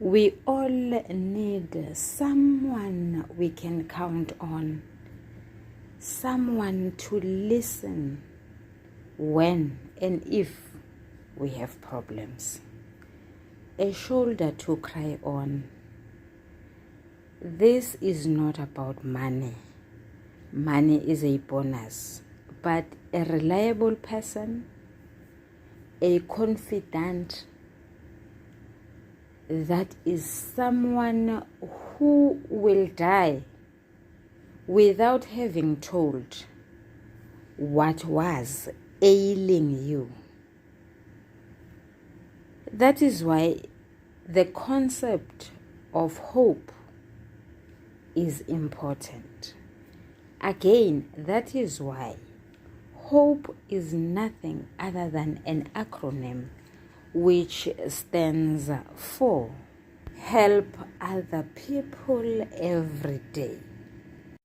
We all need someone we can count on, someone to listen when and if we have problems, a shoulder to cry on. This is not about money. Money is a bonus, but a reliable person, a confidant, that is someone who will die without having told what was ailing you. That is why the concept of hope is important. Again, that is why hope is nothing other than an acronym which stands for Help Other People Every Day.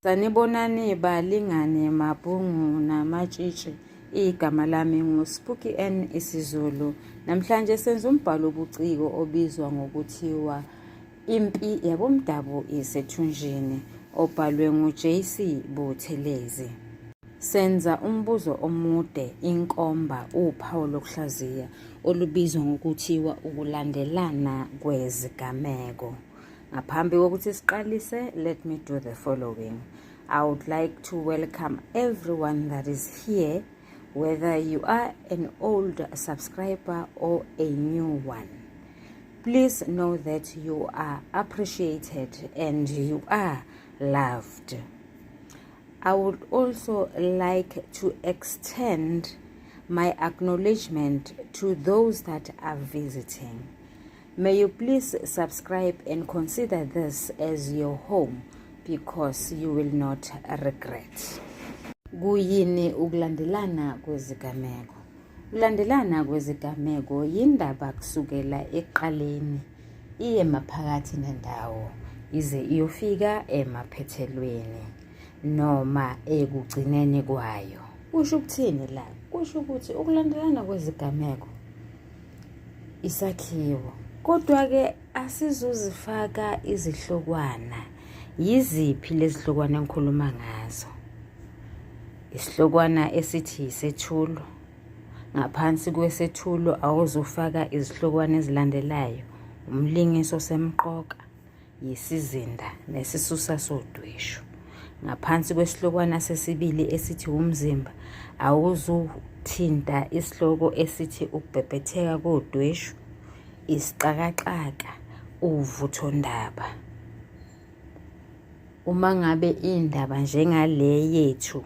Sanibonani balingane mabhungu namatshitshi. Igama lami nguSpooky N isiZulu. Namhlanje senza umbhalo obuciko obizwa ngokuthiwa Impi yabomdabu isethunjini obhalwe nguJC Buthelezi. Senza umbuzo omude, inkomba, uphawu lokuhlaziya olubizwa ngokuthiwa ukulandelana kwezigameko. Ngaphambi kokuthi siqalise, let me do the following. I would like to welcome everyone that is here, whether you are an old subscriber or a new one. Please know that you are appreciated and you are loved. I would also like to extend my acknowledgement to those that are visiting. May you please subscribe and consider this as your home because you will not regret. Kuyini ukulandelana kwezigameko? Ukulandelana kwezigameko yindaba kusukela ekuqaleni iye maphakathi nendawo ize iyofika emaphethelweni noma ekugcineni kwayo. Kusho ukuthini la? Kusho ukuthi ukulandelana kwezigameko isakhiwo. Kodwa-ke asizuzifaka izihlokwana. Yiziphi lezi hlokwana engikhuluma ngazo? Isihlokwana esithi yisethulo. Ngaphansi kwesethulo awuzufaka izihlokwana ezilandelayo. Umlingiso osemqoka, yisizinda nesisusa sodweshu. Ngaphansi kwesihlokwana sesibili esithi umzimba, awuzuthinta isihloko esithi ukubhebhetheka kodweshu, isixakaxaka, uvuthondaba. Uma ngabe indaba njengale yethu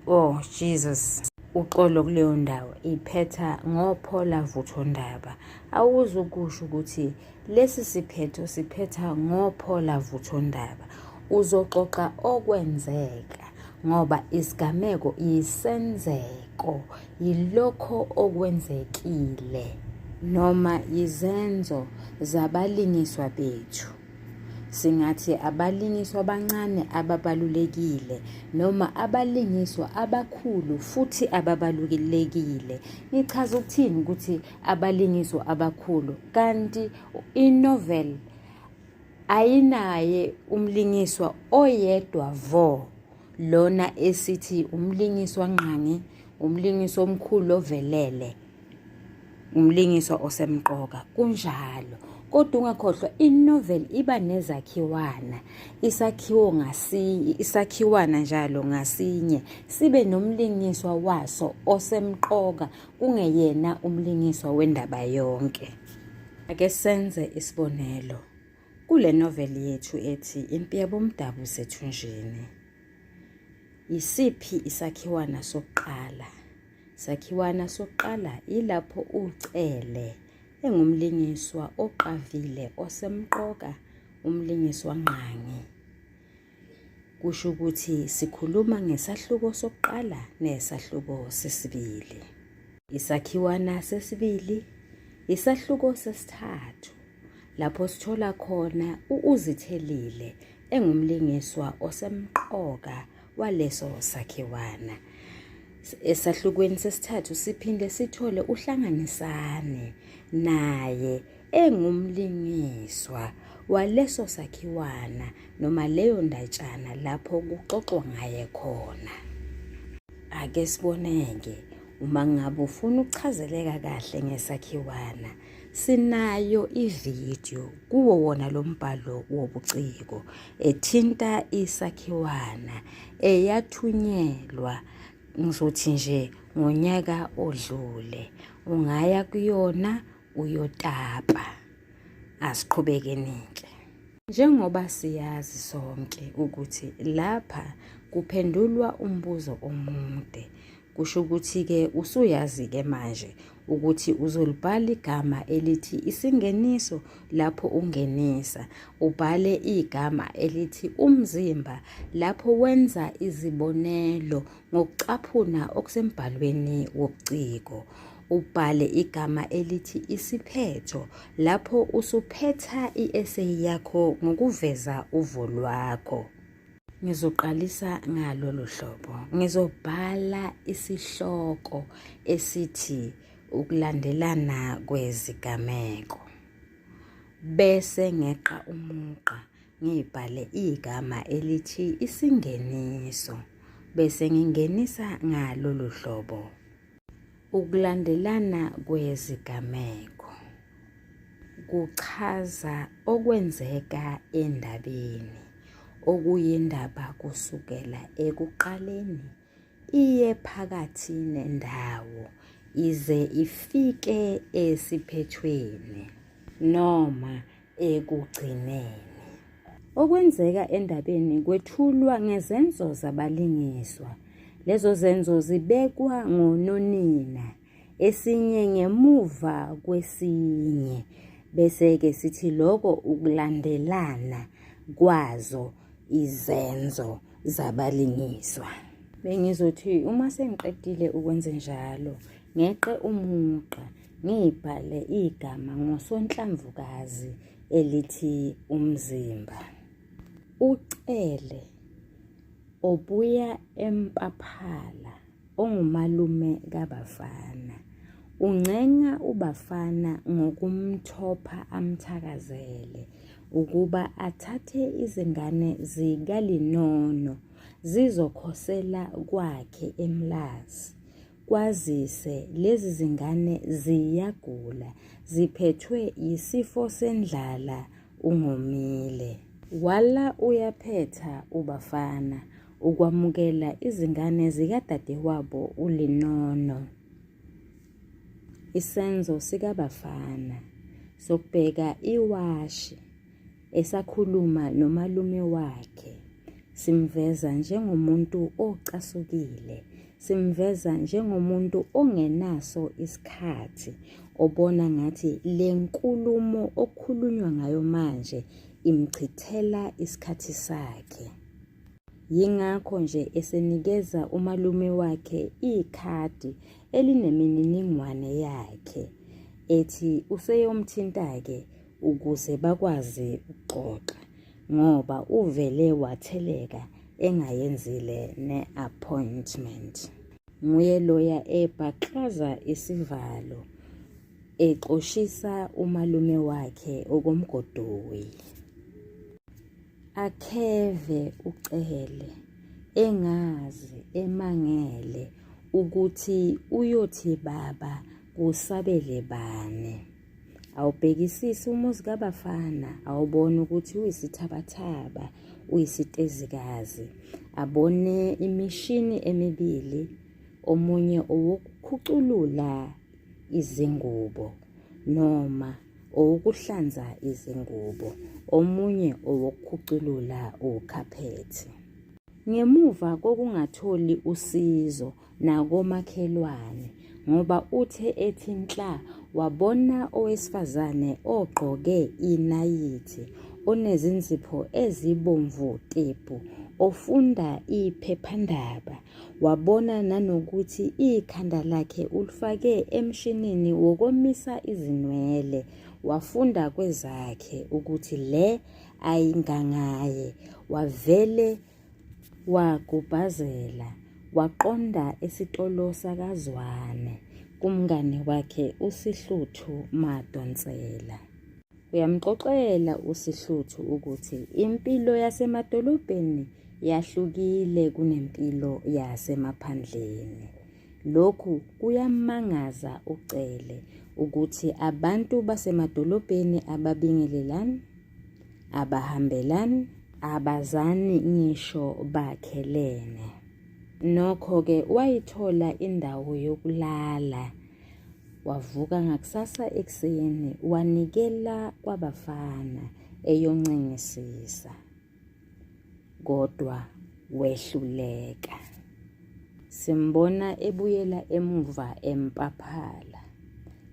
oh Jesus uxolo kuleyo ndawo iphetha ngophola vuthondaba awuzukusho ukuthi lesi siphetho siphetha ngophola vuthondaba uzoxoxa okwenzeka ngoba isigameko yisenzeko yilokho okwenzekile noma yizenzo zabalingiswa bethu Singathi abalingiswa abancane ababalulekile noma abalingiswa abakhulu futhi ababalulekile. Ngichaza ukuthini ukuthi abalingiswa abakhulu kanti inovel ayinaye umlingiswa oyedwa vo lona esithi umlingiswa ngqangi umlingiswa omkhulu ovelele umlingiswa osemqoka kunjalo kodwa ungakhohlwa inovel iba nezakhiwana isakhiwo ngasinye isakhiwana njalo ngasinye sibe nomlingiswa waso osemqoka kungeyena umlingiswa wendaba yonke ake senze isibonelo kule novel yethu ethi impi yabomdabu sethunjini Yisiphi isakhiwana sokuqala? Isakhiwana sokuqala yilapho uCele engumlingiswa oqavile osemqoka umlingiswa ngqangi. Kusho ukuthi sikhuluma ngesahluko sokuqala nesahluko sesibili. Isakhiwana sesibili isahluko sesithathu lapho sithola khona u-Uzithelile engumlingiswa osemqoka waleso sakhiwana. Esahlukweni sesithathu siphinde sithole uHlanganisani naye engumlingiswa waleso sakhiwana noma leyo ndatshana lapho kuxoxwa ngaye khona. Ake sibone-ke uma ngabe ufuna ukuchazeleka kahle ngesakhiwana, sinayo ividiyo kuwo wona lo mbhalo wobuciko ethinta isakhiwana eyathunyelwa ngizothi nje ngonyaka odlule. Ungaya kuyona uyotapa. Asiqhubekeni-ke. Njengoba siyazi sonke ukuthi lapha kuphendulwa umbuzo omude, kusho ukuthi-ke usuyazi-ke manje ukuthi uzolibhala igama elithi isingeniso lapho ungenisa, ubhale igama elithi umzimba lapho wenza izibonelo ngokucaphuna okusembhalweni wobuciko. Ubhale igama elithi isiphetho lapho usuphetha i-eseyi yakho ngokuveza uvo lwakho. Ngizoqalisa ngalolu hlobo. Ngizobhala isihloko esithi ukulandelana kwezigameko. Bese ngeqa umugqa ngibhale igama elithi isingeniso. Bese ngingenisa ngalolu hlobo. Ukulandelana kwezigameko kuchaza okwenzeka endabeni, okuyindaba kusukela ekuqaleni iye phakathi nendawo ize ifike esiphethweni noma ekugcineni. Okwenzeka endabeni kwethulwa ngezenzo zabalingiswa. Lezo zenzo zibekwa ngononina, esinye ngemuva kwesinye, bese-ke sithi loko ukulandelana kwazo izenzo zabalingiswa. Bengizothi uma sengiqedile ukwenzenjalo, ngeqe umugqa ngibhale igama ngosonhlamvukazi elithi umzimba. UCele obuya eMpaphala ongumalume kaBafana uncenga uBafana ngokumthopha amthakazele ukuba athathe izingane zikaLinono zizokhosela kwakhe eMlazi. Kwazise lezi zingane ziyagula, ziphethwe yisifo sendlala ungomile. Wala uyaphetha uBafana ukwamukela izingane zikadadewabo uLinono. Isenzo sikaBafana sokubheka iwashi esakhuluma nomalume wakhe simveza njengomuntu ocasukile, simveza njengomuntu ongenaso isikhathi, obona ngathi le nkulumo okukhulunywa ngayo manje imchithela isikhathi sakhe. Yingakho nje esenikeza umalume wakhe ikhadi elinemininingwane yakhe ethi useyomthinta-ke ukuze bakwazi ukuxoxa ngoba uvele watheleka engayenzile ne-appointment. Nguye loya ebhaklaza isivalo exoshisa umalume wakhe okomgodoyi. Akheve uCele engazi emangele ukuthi uyothi baba kusabele bani. Awubhekisisi umuzi kaBafana, awuboni ukuthi uyisithabathaba, uyisitezikazi. Abone imishini emibili, omunye owokukhuculula izingubo noma owokuhlanza izingubo, omunye owokukhuculula ukhaphethi. Ngemuva kokungatholi usizo nakomakhelwane ngoba uthe ethi nhla wabona owesifazane ogqoke inayithi onezinzipho ezibomvu tebhu ofunda iphephandaba wabona nanokuthi ikhanda lakhe ulifake emshinini wokomisa izinwele wafunda kwezakhe ukuthi le ayingangaye wavele Wagubhazela waqonda esitolo sakaZwane kumngani wakhe uSihluthu Madonsela. Uyamxoxela uSihluthu ukuthi impilo yasemadolobheni yahlukile kunempilo yasemaphandleni. Lokhu kuyamangaza uCele ukuthi abantu basemadolobheni ababingelelani, abahambelani, abazani ngisho bakhelene. Nokho-ke wayithola indawo yokulala Wavuka ngakusasa ekuseni wanikela kwabafana eyoncengisisa. Kodwa wehluleka. Simbona ebuyela emuva empaphala.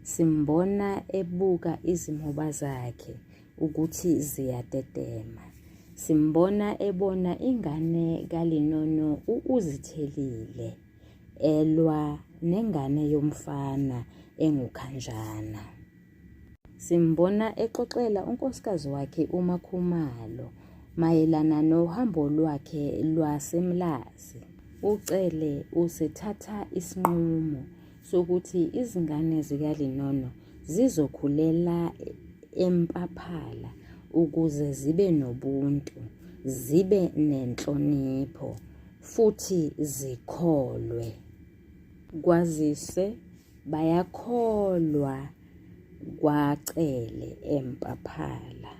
Simbona ebuka izimoba zakhe ukuthi ziyatetema. Simbona ebona ingane kaLinono u-Uzithelile. elwa nengane yomfana engukhanjana. Simbona exoxela unkosikazi wakhe uMaKhumalo mayelana nohambo lwakhe lwaseMlazi. UCele usethatha isinqumo sokuthi izingane zikaLinono zizokhulela eMpaphala ukuze zibe nobuntu, zibe nenhlonipho. futhi zikholwe. Kwazise bayakholwa kwaCele eMpaphala.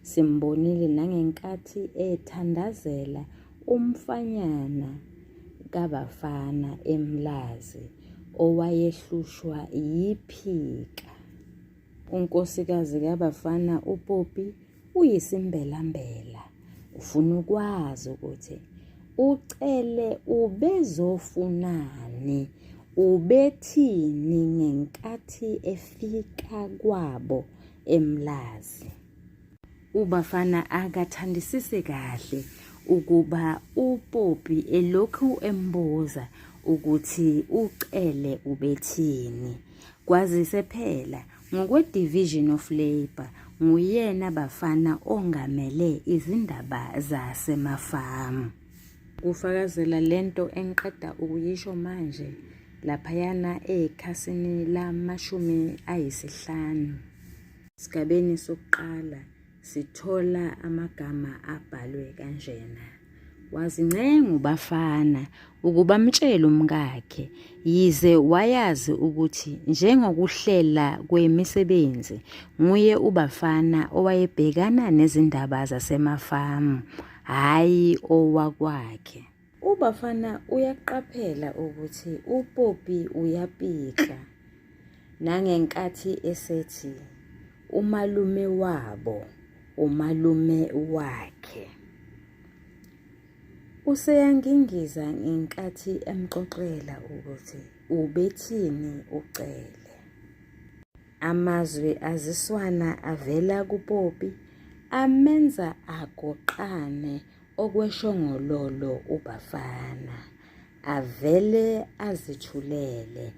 Simbonile nangenkathi ethandazela umfanyana kaBafana eMlazi owayehlushwa yiphika. Unkosikazi kaBafana uPoppy uyisimbelambela ufuna ukwazi ukuthi uCele ubezofunani ubethini ngenkathi efika kwabo eMlazi. UBafana akathandisise kahle ukuba uPoppy elokhu embuza ukuthi uCele ubethini. Kwazise phela ngokwe-Division of Labour nguyena Bafana ongamele izindaba zasemafamu. Kufakazela lento engiqeda ukuyisho manje laphayana ekhasini lama-50. Esigabeni sokuqala sithola amagama abhalwe kanjena. Wazincenga uBafana ukuba amtshele umkakhe yize wayazi ukuthi njengokuhlela kwemisebenzi nguye uBafana owayebhekana nezindaba zasemafamu hhayi owakwakhe. UBafana uyaqaphela ukuthi uPoppy uyapikla nangenkathi esethi umalume wabo umalume wakhe. Useyangingiza ngenkathi emxoxela ukuthi ubethini uCele. Amazwi aziswana avela kuPoppy amenza agoqane okweshongololo uBafana. Avele azithulele.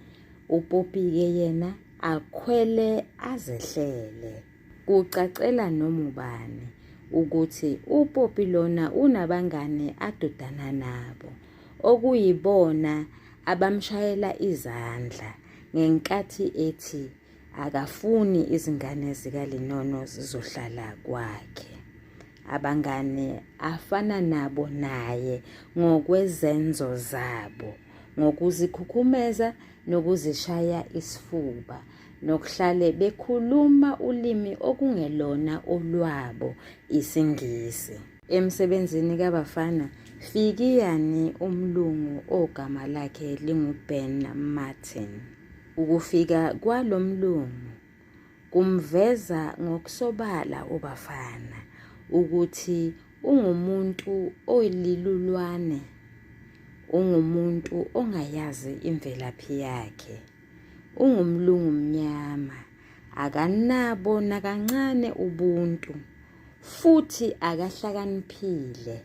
UPoppy-ke yena akhwele azehlele. Kucacela noma ubani ukuthi uPoppy lona unabangani adodana nabo, okuyibona abamshayela izandla ngenkathi ethi akafuni izingane zikaLinono zizohlala kwakhe. Abangani afana nabo naye ngokwezenzo zabo, ngokuzikhukhumeza nokuzishaya isifuba. nokuhlale bekhuluma ulimi okungelona olwabo isiNgisi. Emsebenzini kaBafana Fikiyani umlungu ogama lakhe linguBen Martin. Ukufika kwalo mlungu kumveza ngokusobala uBafana ukuthi ungumuntu oyililulwane, ungumuntu ongayazi imvelaphi yakhe. Ungumlungu mnyama, akanabo nakancane ubuntu futhi akahlakaniphile.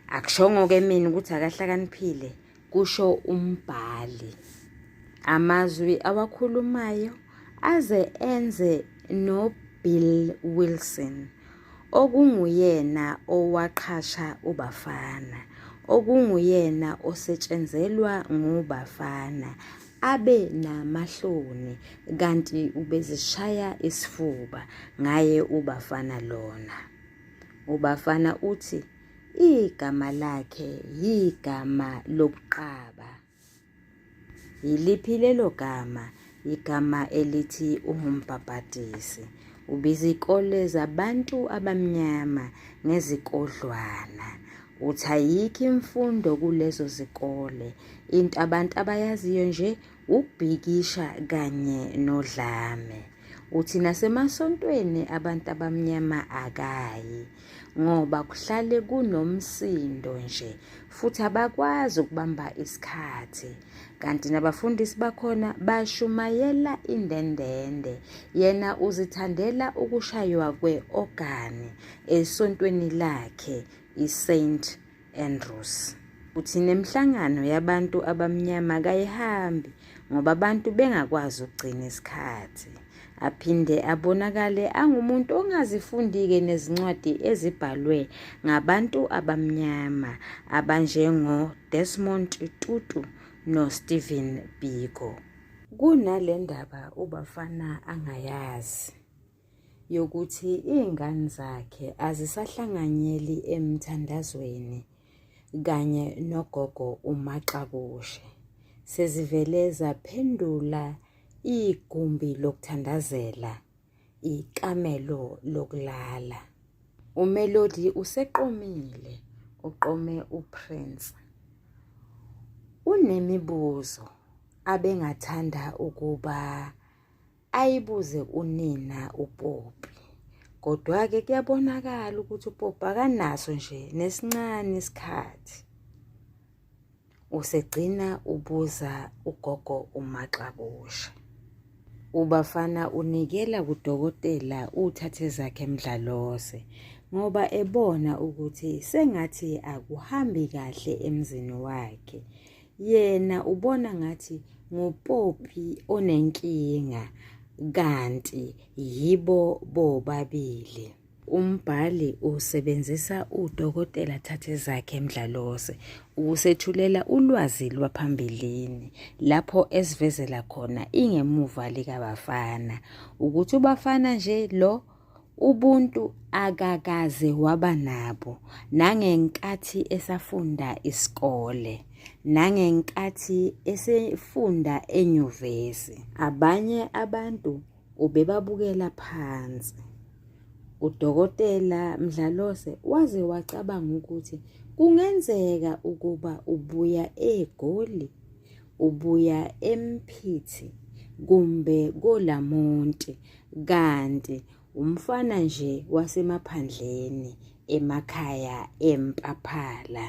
Akushongo-ke mina ukuthi akahlakaniphile, kusho umbhali. Amazwi awakhulumayo aze enze noBill Wilson okunguyena owaqhasha uBafana, okunguyena osetshenzelwa nguBafana. abe namahloni kanti ubezishaya isifuba ngaye uBafana lona. UBafana uthi igama lakhe yigama lobuqaba. Yiliphi lelo gama? Igama elithi ungumbhabhadisi. Ubiza izikole zabantu abamnyama ngezikodlwana. Uthi ayikho imfundo kulezo zikole. Into abantu abayaziyo nje ukubhikisha kanye nodlame. Uthi nasemasontweni abantu abamnyama akayi ngoba kuhlale kunomsindo nje futhi abakwazi ukubamba isikhathi kanti nabafundisi bakhona bashumayela indendende yena uzithandela ukushaywa kwe-ogani esontweni lakhe iSaint Andrews. Uthi nemihlangano yabantu abamnyama kayihambi ngoba abantu bengakwazi ukugcina isikhathi. Aphinde abonakale angumuntu ongazifundi-ke nezincwadi ezibhalwe ngabantu abamnyama abanjengo-Desmond Tutu noStephen Biko. Kunale ndaba uBafana angayazi. yokuthi iy'ngane zakhe azisahlanganyeli emthandazweni kanye nogogo uMaXakushe. Sezivele zaphendula igumbi lokuthandazela, ikamelo lokulala. UMelody useqomile, uqome uPrince. Unemibuzo abengathanda ukuba ayibuze unina uPopi. Kodwa-ke kuyabonakala ukuthi uPopi akanaso nje nesincane isikhathi. Usegcina ubuza ugogo uMaxakusha. UBafana unikela kudokotela uThathezakhe Mdlalose ngoba ebona ukuthi sengathi akuhambi kahle emzini wakhe. Yena ubona ngathi nguPopi onenkinga kanti yibo bobabili. Umbhali usebenzisa uDokotela Thathezakhe Mdlalose ukusethulela ulwazi lwaphambilini lapho esivezela khona ingemuva likaBafana ukuthi uBafana nje lo Ubuntu akakaze waba nabo nangenkathi esafunda isikole nangenkathi esefunda enyuvesi. Abanye abantu ubebabukela phansi. UDokotela Mdlalose waze wacabanga ukuthi kungenzeka ukuba ubuya eGoli, ubuya eMphithi kumbe koLamonti kanti umfana nje wasemaphandleni emakhaya eMpaphala.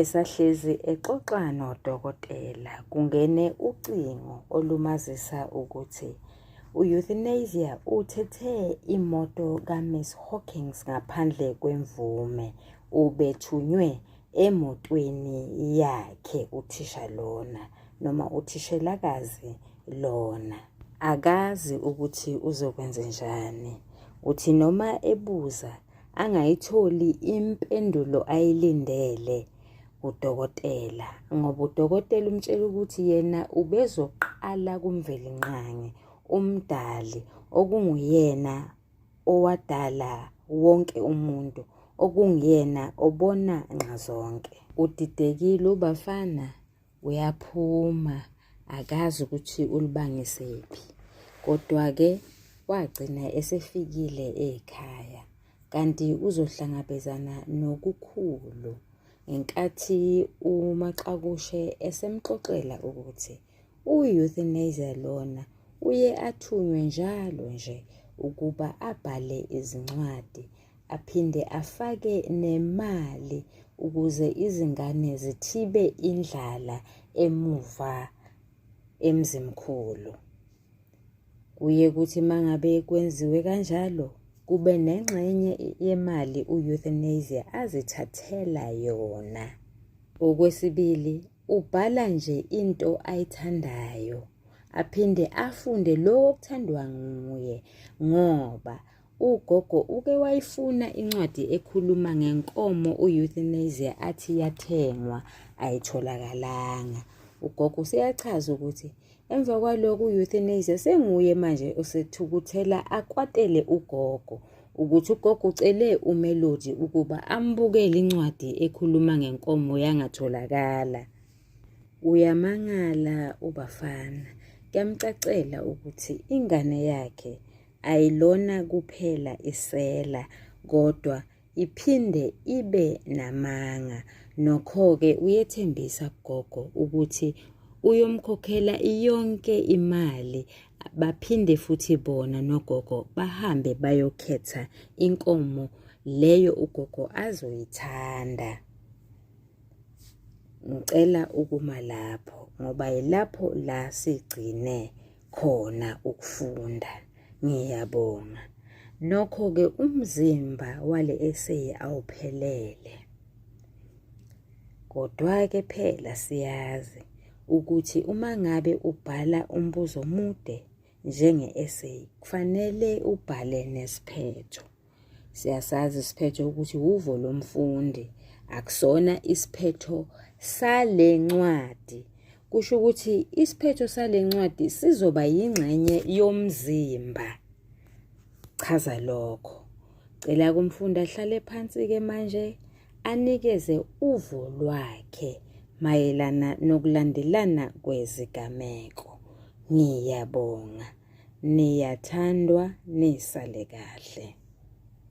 Esahlezi exoxa nodokotela kungene ucingo olumazisa ukuthi u-Euthanasia uthethe imoto kaMiss Hawkins ngaphandle kwemvume. Ubethunywe emotweni yakhe uthisha lona noma uthishelakazi lona. Akazi ukuthi uzokwenzenjani. Uthi noma ebuza angayitholi impendulo ayilindele kudokotela ngoba udokotela umtshela ukuthi yena ubezoqala kuMvelinqangi uMdali okunguyena owadala wonke umuntu okunguyena obona nxazonke. Udidekile uBafana uyaphuma akazi ukuthi ulibangisephi kodwa-ke wagcina esefikile ekhaya kanti uzohlangabezana nokukhulu ngenkathi uMaxakushe esemxoxela ukuthi u-euthanasia lona uye athunywe njalo nje ukuba abhale izincwadi aphinde afake nemali ukuze izingane zithibe indlala emuva emzimkhulu. Kuye kuthi mangabe kwenziwe kanjalo kube nengxenye yemali u-euthanasia azithathela yona. Okwesibili, ubhala nje into ayithandayo aphinde afunde lokho okuthandwa nguye ngoba Ugogo uke wayifuna incwadi ekhuluma ngenkomo u-euthanasia athi yathengwa ayitholakalanga. Ugogo useyachaza ukuthi emva kwalokho u-euthanasia senguye manje osethukuthela akwatele ugogo ukuthi ugogo ucele uMelody ukuba ambukele incwadi ekhuluma ngenkomo yangatholakala. Uyamangala uBafana, kuyamcacela ukuthi ingane yakhe ayilona kuphela isela kodwa iphinde ibe namanga. Nokho-ke uyethembisa kugogo ukuthi uyomkhokhela yonke imali baphinde futhi bona nogogo bahambe bayokhetha inkomo leyo ugogo azoyithanda. Ngicela ukuma lapho ngoba yilapho la sigcine khona ukufunda. Ngiyabonga. Nokho-ke umzimba wale essay awuphelele. Kodwa-ke phela siyazi ukuthi uma ngabe ubhala umbuzo omude njenge-essay kufanele ubhale nesiphetho. Siyasazi isiphetho ukuthi uvo lomfundi akusona isiphetho sale ncwadi. Kusho ukuthi isiphetho sale ncwadi sizoba yingxenye yomzimba. Chaza lokho. Cela kumfundi ahlale phansi-ke manje anikeze uvo lwakhe mayelana nokulandelana kwezigameko. Ngiyabonga. Niyathandwa nisale kahle.